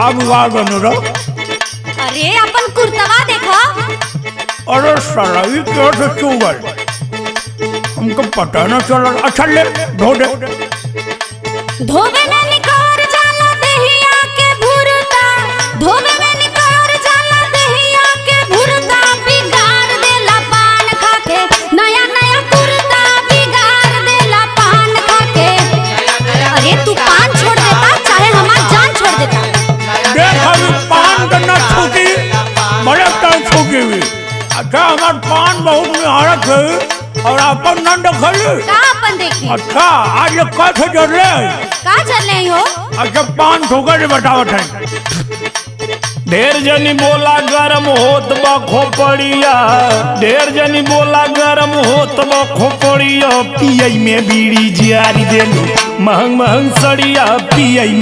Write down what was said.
का बिगाड़ देने रे? अरे अपन कुर्तवा देखा। अरे साला ये कैसे चू गए, हमको पता ना चला। अच्छा ले धो दे। धोबे में निकार जाला देहिया के भुरता, धोबे में निकार जाला देहिया के भुरता, बिगाड़ देला पान खाके नया नया कुर्ता, बिगाड़ देला पान खाके। अरे तू पान छोड़ देता चाहे हमार जान छोड़ देता। देख अभी पान के न छूटी बड़े टाइम छूटी हुई। अच्छा हमार पान बहुत निहारत है और अपन न देखली। का अपन देखी? अच्छा आज ये कैसे जरले? का चल रही हो? अच्छा पान ठोकर के बतावत है। ढेर जनी बोला गरम होत बा खोपड़िया, ढेर जनी बोला गरम होत बा खोपड़िया, पियई में बीड़ी जियारी देलू महंग महंग सड़िया, पियई में।